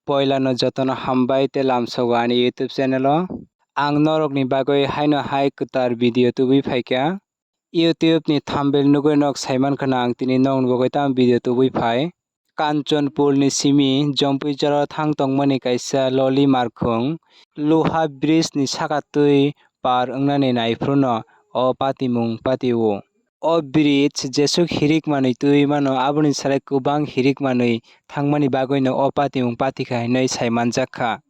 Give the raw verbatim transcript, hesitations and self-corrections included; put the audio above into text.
Poilano jotono hambai tei lamsogo ani YouTube channel o. Ang norokni bagwi haino hai kwtal video tubui phaikha. YouTube ni thumbnail nugwi nok saimankha na ang tini nokni bagwi tamo video tubui phai. Kanchanpur ni simi Jompuijora thang tongmani kaisa loli markhung Luha bridge ni saka twi par wngnani naiphruno o patimung patio. O bridge jesuk hirik manwi twi mano, aboni salai kwbang hirik manwi thangmani bagwino o patimung patikha hinwi saimanjakha.